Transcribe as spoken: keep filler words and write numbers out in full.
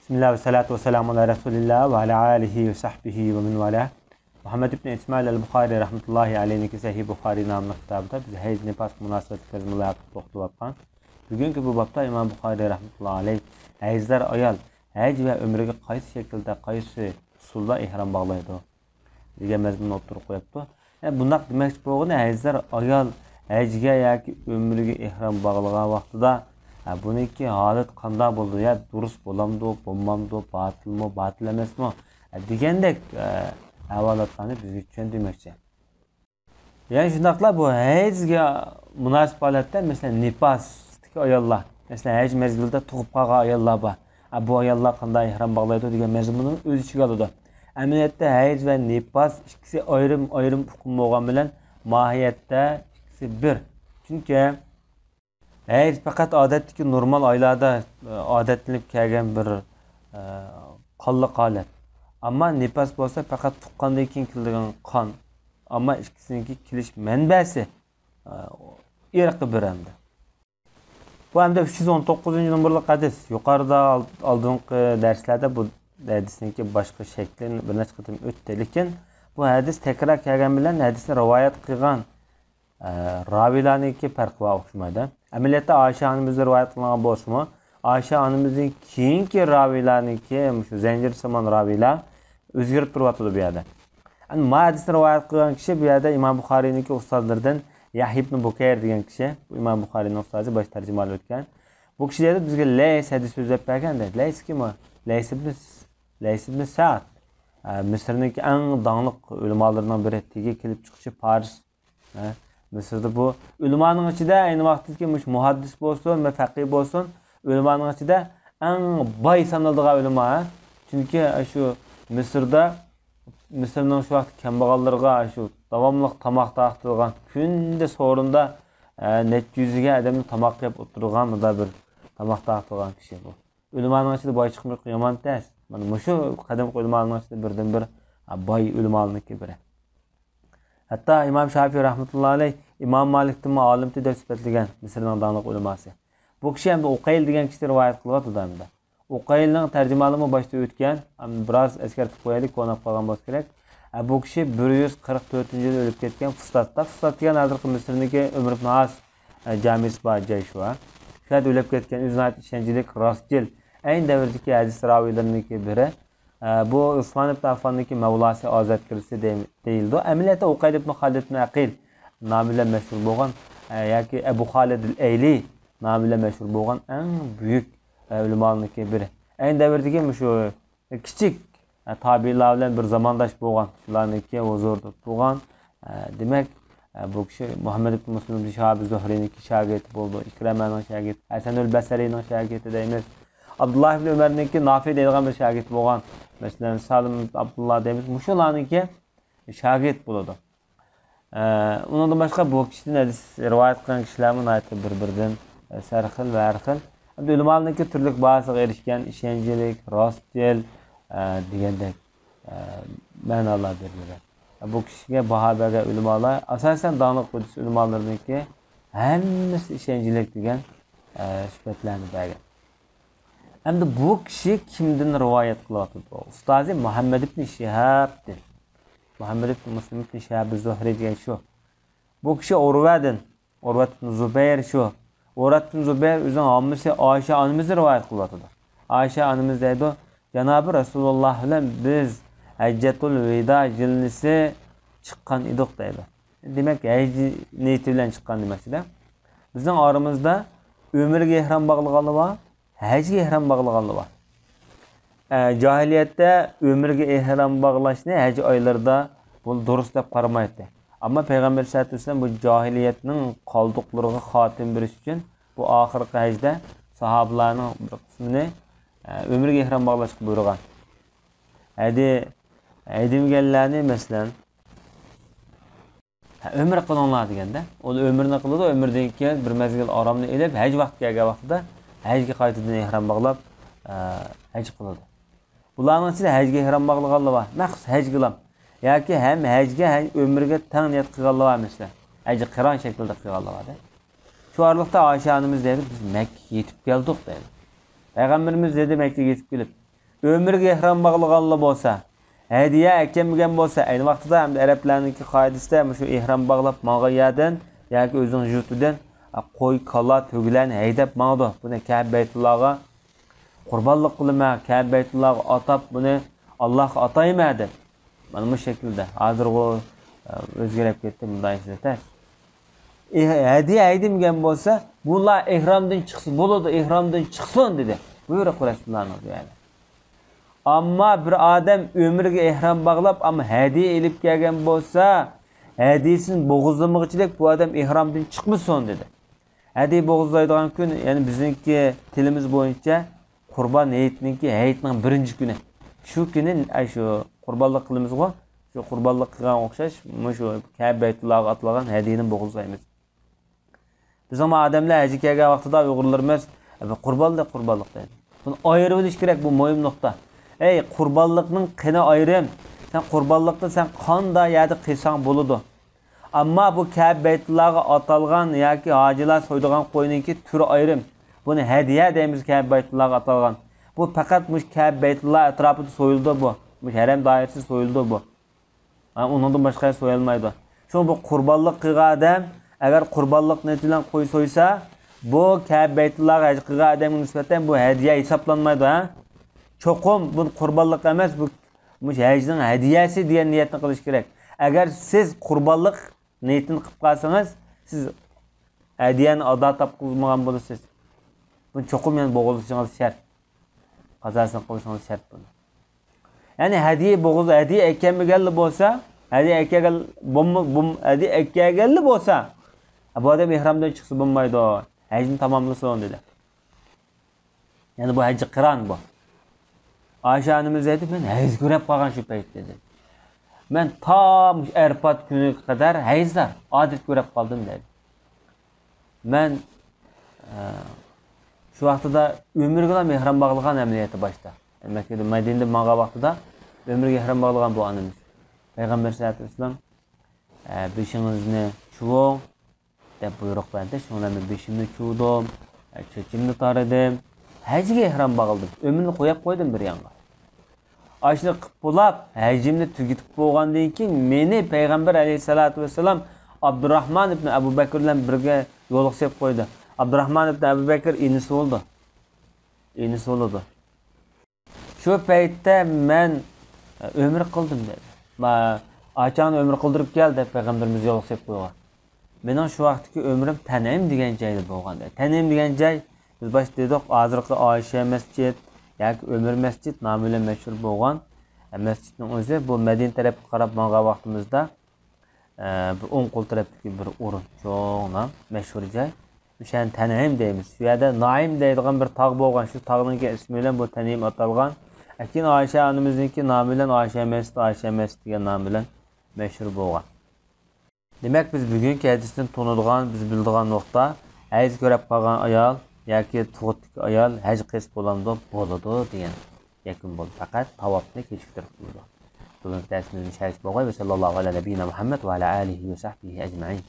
بىسمىللا ۋەسسالاتۇ ۋەسسالامۇ ئالا رەسۇلىللا ۋە ئالا ئالىھى ۋە سەھبىھى ۋە مەن ۋالا. مۇھەممەد ئىبن ئىسمائىل ئەل بۇخارى رەھمەتۇللاھى ئەلەيھنىڭكى سەھىھ بۇخارى ناملىق كىتابىدا بىز ھەيز نىپاس مۇناسىۋەتلىك مەزمۇنلار ھەققىدە توختىلىۋاتقان. بۈگۈنكى بۇ بابتا ئىمام بۇخارى رەھمەتۇللاھى ئەلەيھ ھەيزلەر ئايال ھەج ۋە ئۆمرىگە قايسى شەكىلدە، قايسى ئۇسۇلدا ئېھرام باغلايدۇ دېگەن مەزمۇننى ئوتتۇرىغا قويۇپتۇ. يەنى بۇنداق دېمەكچى بولغىنى، ھەيزلەر ئايال ھەجگە ياكى ئۆمرىگە ئېھرام باغلىغان ۋاقتىدا، ھە، بۇنىڭكى ھالىتى قانداق بولىدۇ؟ يا دۇرۇس بولامدۇ، بولمامدۇ، باتىلمۇ، باتىل ئەمەسمۇ؟ ھە، دېگەندەك، ھە، ئەھۋالاتلارنى بىزگە چۈشەندۈرمەكچى. يەنە شۇنداقلا بۇ ھەيزگە مۇناسىپ ھالەتتە، مەسىلەن، نىپاستىكى ئاياللار، مەسىلەن، ھەج مەزگىلىدە تۇغۇپ قالغان ئاياللار بار. ئە، بۇ ئاياللار قانداق ئېھرام باغلايدۇ دېگەن مەزمۇننى ئۆز ئىچىگە ئالىدۇ. ئەمەلىيەتتە ھەيز ۋە نىپاس ئىككىسى ئايرىم-ئايرىم ئۇقۇم بولغان بىلەن، ماھىيەتتە ئىككىسى بىر. چۈنكى ھەيز پەقەت ئادەتتىكى نورمال ئايلاردا، ئە، ئادەتلىنىپ كەلگەن بىر، ئە، قانلىق ھالەت. ئەمما نىپاس بولسا پەقەت تۇغقاندىن كېيىن كېلىدىغان قان. ئەمما ئىككىسىنىڭكى كېلىش مەنبەسى، ئە، ئىرقى بىر ھەمدە. بۇ ھەمدە ئۈچ يۈز ئون توققۇزىنچى نومۇرلۇق ھەدىس. يۇقىرىدا ئال-، ئالدىنقى دەرسلەردە بۇ ھەدىسنىڭكى باشقا شەكلىنى بىر نەچچە قېتىم ئۆتتى. لېكىن بۇ ھەدىس تەكرار كەلگەن بىلەن ھەدىسنى رىۋايەت قىلغان ئە، راۋىيلارنىڭكى پەرقى بار، ئوخشىمايدۇ. ئەمەلىيەتتە ئائىشە ئانىمىز رىۋايەت قىلغان بولسىمۇ، ئائىشە ئانىمىزدىن كېيىنكى راۋىيلارنىڭكى، مۇشۇ زەنجىرسىمان راۋىيلار ئۆزگىرىپ تۇرۇۋاتىدۇ بۇ يەردە. يەنى ما ھەدىسنى رىۋايەت قىلغان كىشى بۇ يەردە ئىمام بۇخارىينىڭكى ئۇستازلىرىدىن يەھيا ئىبن بۇكەير دېگەن كىشى، بۇ ئىمام بۇخارىينىڭ ئۇستازى، باش تەرجىمانى ئۆتكەن. بۇ كىشى دەيدۇ، بىزگە لەيس ھەدىس سۆزلەپ بەرگەن دەيدۇ. لەيس كىم ئۇ؟ لەيس ئىبن، لەيس ئىبن سەئد. ئە، مىسىرنىڭكى ئەڭ داڭلىق ئۆلىمالىرىنىڭ بىرى، تېگى كېلىپ چىقىشى پارس. ھە، مىسىردا بۇ ئۆلىمانىڭ ئىچىدە ئەينى ۋاقىتتىكى مۇشۇ مۇھەددىس بولسۇن ۋە فەقىھ بولسۇن، ئۆلىمانىڭ ئىچىدە ئەڭ باي سانىلىدىغان ئۆلىما، ھە. چۈنكى شۇ مىسىردا، مىسىرنىڭ شۇ ۋاقىتتا كەمبەغەللىرىغا شۇ داۋاملىق تاماق تارقىتىدىغان، كۈندە سورۇندا، ھە، نەچچە يۈزگە ئادەمنى تاماق قىلىپ ئولتۇرىدىغان مۇنداق بىر تاماق تارقىتىدىغان كىشى بۇ. ئۆلىمانىڭ ئىچىدە باي چىقمىسا يامان تەس. مانا مۇشۇ قەدىمكى ئۆلىمانىڭ ئىچىدە بىردىنبىر، ھە، باي ئۆلىمانىڭكى بىرى. ھەتتا ئىمام شافىي رەھمەتۇللا ئەلەيھ ئىمام مالىكتىنمۇ ئالىمتى دەپ سۈپەتلىگەن، مىسىرنىڭ داڭلىق ئۆلىماسى. بۇ كىشى ئەمدى ئۇقەيل دېگەن كىشى رىۋايەت قىلىۋاتىدۇ ئەمدى. ئۇقەيلنىڭ تەرجىمىھالىمۇ باشتا ئۆتكەن، ئەمدى بىراز ئەسكەرتىپ قويايلى، كوناپ قالغان بولسا كېرەك. ئە، بۇ كىشى بىر يۈز قىرىق تۆتىنچى يىلى ئۆلۈپ كەتكەن فۇستاتتا. فۇستات دېگەن ھازىرقى مىسىرنىڭكى ئۆمەر ئىبن ئاس، ئە، جامىسى بار جاي شۇ، ھە. شۇ يەردە ئۆلۈپ كەتكەن، ئۆزى ناھايىتى ئىشەنچلىك، راستچىل، ئەينى دەۋردىكى ھەدىس راۋىيلىرىنىڭكى بىرى. ئە، بۇ ئۇسمان ئىبن ئاففاننىڭكى مەۋلاسى، ئازادكىرىسى دەي-، دېيىلىدۇ. ئەمەلىيەتتە ئۇقەيل ئىبن خالىد ئىبن ئەقىل نامى بىلەن مەشھۇر بولغان، ئە، ياكى ئەبۇ خالىد ئەل ئەيلى نامى بىلەن مەشھۇر بولغان ئەڭ بۈيۈك، ئە، ئۆلىمالارنىڭكى بىرى. ئەينى دەۋردىكى مۇشۇ كىچىك، ئە، تابىئىنلار بىلەن بىر زامانداش بولغان، شۇلارنىڭكى ھۇزۇرىدا تۇرغان، ئە، دېمەك، ئە، بۇ كىشى مۇھەممەد ئىبن مۇسلىم ئىبن شىھاب زۇھرىنىڭكى شاگىرتى بولىدۇ، ئىكرەمەنىڭ شاگىرتى، ھەسەنۇل بەسرىنىڭ شاگىرتى دەيمىز. ئابدۇللا ئىبن ئۆمەرنىڭكى نافى دەيدىغان بىر شاگىرتى بولغان، مەسىلەن، سالىم ئابدۇللا دەيمىز، مۇشۇلارنىڭكى شاگىرت بولىدۇ. ئە، ئۇنىڭدىن باشقا بۇ كىشىدىن ھەدىس رىۋايەت قىلغان كىشىلەرمۇ ناھايىتى بىر-بىرىدىن، ئە، سەرخىل ۋە ھەر خىل. ئەمدى ئۆلىمالارنىڭكى تۈرلۈك باھاسىغا ئېرىشكەن، ئىشەنچلىك، راستچىل، ئە، دېگەندەك، ئە، مەنالار بېرىلگەن. بۇ كىشىگە باھا بەرگەن ئۆلىمالار، ئاساسەن، داڭلىق بۇددىست ئۆلىمالىرىنىڭكى ھەممىسى ئىشەنچلىك دېگەن، ئە، سۈپەتلەرنى بەرگەن. ئەمدى بۇ كىشى كىمدىن رىۋايەت قىلىۋاتىدۇ؟ ئۇستازى مۇھەممەد ئىبن شىھابتىن. مۇھەممەد ئىبن مۇسلىم ئىبن شىھاب زۇھرى دېگەن شۇ. بۇ كىشى ئۇرۋەدىن، ئۇرۋەت ئىبن زۇبەير شۇ. ئۇرۋەت ئىبن زۇبەير ئۆزىنىڭ ھاممىسى ئائىشە ئانىمىزدىن رىۋايەت قىلىۋاتىدۇ. ئائىشە ئانىمىز دەيدۇ، جانابى رەسۇلۇللا بىلەن بىز ھەججەتۇل ۋىدا يىللىسى چىققان ئىدۇق دەيدۇ. دېمەك، ھەج نىيىتى بىلەن چىققان دېمەكچىدە. بىزنىڭ ئارىمىزدا ئۆمرىگە ئېھرام باغلىغانلار بار، ھەجگە ئېھرام باغلىغانلار بار. ئە، جاھىلىيەتتە ئۆمرىگە ئېھرام باغلاشنى ھەج ئايلىرىدا بۇ دۇرۇس دەپ قارىمايتتى. ئەمما پەيغەمبەر سەللەللاھۇ ئەلەيھى ۋەسەللەم بۇ جاھىلىيەتنىڭ قالدۇقلىرىغا خاتىمە بېرىش ئۈچۈن بۇ ئاخىرقى ھەجدە ساھابىلارنىڭ بىر قىسمىنى، ئە، ئۆمرىگە ئېھرام باغلاشقا بۇيرۇغان. ھەيدى-، ھەيدىمىگەنلەرنى، مەسىلەن، ھە، ئۆمرە قىلىڭلار دېگەندە، ئۇ ئۆمرىنى قىلىدۇ، ئۆمرىدىن كېيىن بىر مەزگىل ئارامنى ئېلىپ، ھەج ۋاقتى كەلگەن ۋاقتىدا ھەجگە قايتىدىن ئېھرام باغلاپ، ئە، ھەج قىلىدۇ. بۇلارنىڭ ئىچىدە ھەجگە ئېھرام باغلىغانلار بار، مەخسۇس ھەجگىلا ياكى ھەم ھەجگە، ھەم ئۆمرىگە تەڭ نىيەت قىلغانلار بار، مەسىلەن، ھەجى قىران شەكلىدە قىلغانلار بار دە. شۇ ئارىلىقتا ئائىشە ئانىمىز دەيدۇ، بىز مەككىگە يېتىپ كەلدۇق دەيدۇ. پەيغەمبىرىمىز دېدى، مەككىگە يېتىپ كېلىپ، ئۆمرىگە ئېھرام باغلىغانلا بولسا، ھەدىيە ئەكەلمىگەن بولسا، ئەينى ۋاقتىدا ھەمدە ئەرەبلەرنىڭكى قائىدىسىدە مۇشۇ ئېھرام باغلاپ ماڭغان يەردىن ياكى ئۆزىنىڭ يۇرتىدىن، ئە، قوي، كالا، تۆگىلەرنى ھەيدەپ ماڭىدۇ. بۇنى كەبە بەيتۇللاغا قۇربانلىق قىلىمەن، كەبە بەيتۇللاغا ئاتاپ بۇنى ئاللاھقا ئاتايمەن دەپ. مانا بۇ شەكىلدە. ھازىرغۇ، ئە، ئۆزگىرىپ كەتتى، مۇنداق ئىشلار تەس. ئە، ھەدىيە ھەيدىمىگەن بولسا، بۇلار ئېھرامدىن چىقسا بولىدۇ، ئېھرامدىن چىقسۇن دېدى. بۇيرۇق رەسۇلۇللانىڭ دېگەنى. ئەمما بىر ئادەم ئۆمرىگە ئېھرام باغلاپ، ئەمما ھەدىيە ئېلىپ كەلگەن بولسا، ھەدىيىسىنى بوغۇزلىمىغۇچىدەك بۇ ئادەم ئېھرامدىن چىقمىسۇن دېدى. ھەدىيە بوغۇزلايدىغان كۈن، يەنى بىزنىڭكى تىلىمىز بويىچە قۇربان ھېيتنىڭكى، ھېيتنىڭ بىرىنچى كۈنى. شۇ كۈنى، ئەي، شۇ قۇربانلىق قىلىمىزغۇ، شۇ قۇربانلىق قىلغانغا ئوخشاش، مۇشۇ كەبە بەيتۇللاغا ئاتىلغان ھەدىيىنى بوغۇزلايمىز. بىزنىڭ ئادەملەر ھەجگە كەلگەن ۋاقتىدا ئۇيغۇرلىرىمىز، «قۇربانلىق، قۇربانلىق» دەيدۇ. بۇنى ئايرىۋېلىش كېرەك، بۇ مۇھىم نۇقتا. ئەي، قۇربانلىقنىڭ قېنى ئايرىم. سەن قۇربانلىقنى سەن قانداق يەردە قىلساڭ بولىدۇ. ئەمما بۇ كەبە بەيتۇللاغا ئاتالغان ياكى ھاجىلار سويىدىغان قوينىڭكى تۈرى ئايرىم. بۇنى ھەدىيە دەيمىز، كەبە بەيتۇللاغا ئاتالغان. بۇ پەقەت مۇشۇ كەبە بەيتۇللا ئەتراپىدا سويۇلىدۇ بۇ. مۇشۇ ھەرەم دائىرىسىدە سويۇلىدۇ بۇ. ھە، ئۇنىڭدىن باشقا سويالمايدۇ. شۇڭا بۇ قۇربانلىق قىلغان ئادەم، ئەگەر قۇربانلىق نىيىتى بىلەن قوي سويسا، بۇ كەبە بەيتۇللاغا ھەج قىلغان ئادەمگە نىسبەتەن بۇ ھەدىيە ھېسابلانمايدۇ، ھە؟ چوقۇم بۇ قۇربانلىق ئەمەس، بۇ مۇشۇ ھەجنىڭ ھەدىيەسى دېگەن نىيەتنى قىلىش كېرەك. ئەگەر سىز قۇربانلىق نىيىتىنى قىلىپ قالسىڭىز، سىز ھەدىيەنى ئادا تاپقۇزمىغان بولىسىز. بۇنى چوقۇم يەنە بوغۇزلىشىڭىز شەرت. قازاسىنى قىلىشىڭىز شەرت بۇنى. يەنى ھەدىيە بوغۇز، ھەدىيە ئەكەلمىگەنلا بولسا، ھەدىيە ئەكەلگەن بولما-، بولما-، ھەدىيە ئەكەلگەنلا بولسا، بۇ ئادەم ئېھرامدىن چىقسا بولمايدۇ. ھەجنى تاماملىسۇن دېدى. يەنى بۇ ھەججى قىران بۇ. ئائىشە ئانىمىز دەيدۇ، مەن ھەيز كۆرۈپ قالغان شۇ پەيتتە دېدى. مەن تا مۇشۇ ئەرپات كۈنىگە قەدەر ھەيزدار، ئادەت كۆرۈپ قالدىم دەيدۇ. مەن، ئە، شۇ ۋاقتىدا ئۆمرىگىلا ئېھرام باغلىغان ئەمەلىيەتتە باشتا. مەككىدىن، مەدىنىدىن ماڭغان ۋاقتىدا ئۆمرىگە ئېھرام باغلىغان بۇ ئانىمىز. پەيغەمبەر سەللەللاھۇ ئەلەيھى ۋەسەللەم، ئە، بېشىڭىزنى چۇۋۇڭ، دەپ بۇيرۇق بەردى. شۇڭا مەن بېشىمنى چۇۋۇدۇم، چېچىمنى تارىدىم، ھەجگە ئېھرام باغلىدىم، ئۆمرىنى قويۇپ قويدۇم بىر يانغا. ئاشۇنى قىلىپ بولاپ، ھەجىمنى تۈگىتىپ بولغاندىن كېيىن، مېنى پەيغەمبەر ئەلەيھىسسالاتۇ ۋەسسالام ئابدۇراخمان ئىبنى ئەبۇ بەكىر بىلەن بىرگە يولۇقسا قويدى. ئابدۇراخمان ئىبنى ئەبۇ بەكىر ئىنىسى بولىدۇ. ئىنىسى بولىدۇ. شۇ پەيتتە مەن، ئە، ئۆمرە قىلدىم دېدى. ما-، ئاچاڭنى ئۆمرە قىلدۇرۇپ كەل دەپ پەيغەمبىرىمىز يولغا سېلىپ قويغان. مېنىڭ شۇ ۋاقىتتىكى ئۆمرەم تەنئىم دېگەن جايدا بولغان دەيدۇ. تەنئىم دېگەن جاي، بىز باشتا دېدۇق، ھازىرقى ئائىشە مەسچىت ياكى ئۆمرە مەسچىت نامى بىلەن مەشھۇر بولغان، ئە، مەسچىتنىڭ ئۆزى بۇ مەدىنە تەرەپكە قاراپ ماڭغان ۋاقتىمىزدا، ئە، بىر ئوڭ قول تەرەپتىكى بىر ئورۇن، چوڭ نام، مەشھۇر جاي. ئۆشەنى تەنئىم دەيمىز. شۇ يەردە نائىم دەيدىغان بىر تاغ بولغان. شۇ تاغنىڭكى ئىسمى بىلەن بۇ تەنئىم ئاتالغان. لېكىن ئائىشە ئانىمىزنىڭكى نامى بىلەن ئائىشە مەسچىت، ئائىشە مەسچىت دېگەن نام بىلەن مەشھۇر بولغان. دېمەك، بىز بۈگۈنكى ھەدىستىن تونۇيدىغان، بىز بىلىدىغان نۇقتا، ھەيز كۆرۈپ قالغان ئايال ياكى تۇغۇتتىكى ئايال ھەج قىلسا بولامدۇ؟ بولىدۇ دېگەن يەكۈن بولدى. پەقەت تاۋاپنى كېچىكتۈرۈپ قىلىدۇ. بۈگۈنكى دەرسىمىزنى شەرھلەپ بولغاي. ۋە سەللەللاھۇ ئەلا نەبىييىنا مۇھەممەد ۋە ئەلا ئالىھى ۋە سەھبىھى ئەجمەئىن.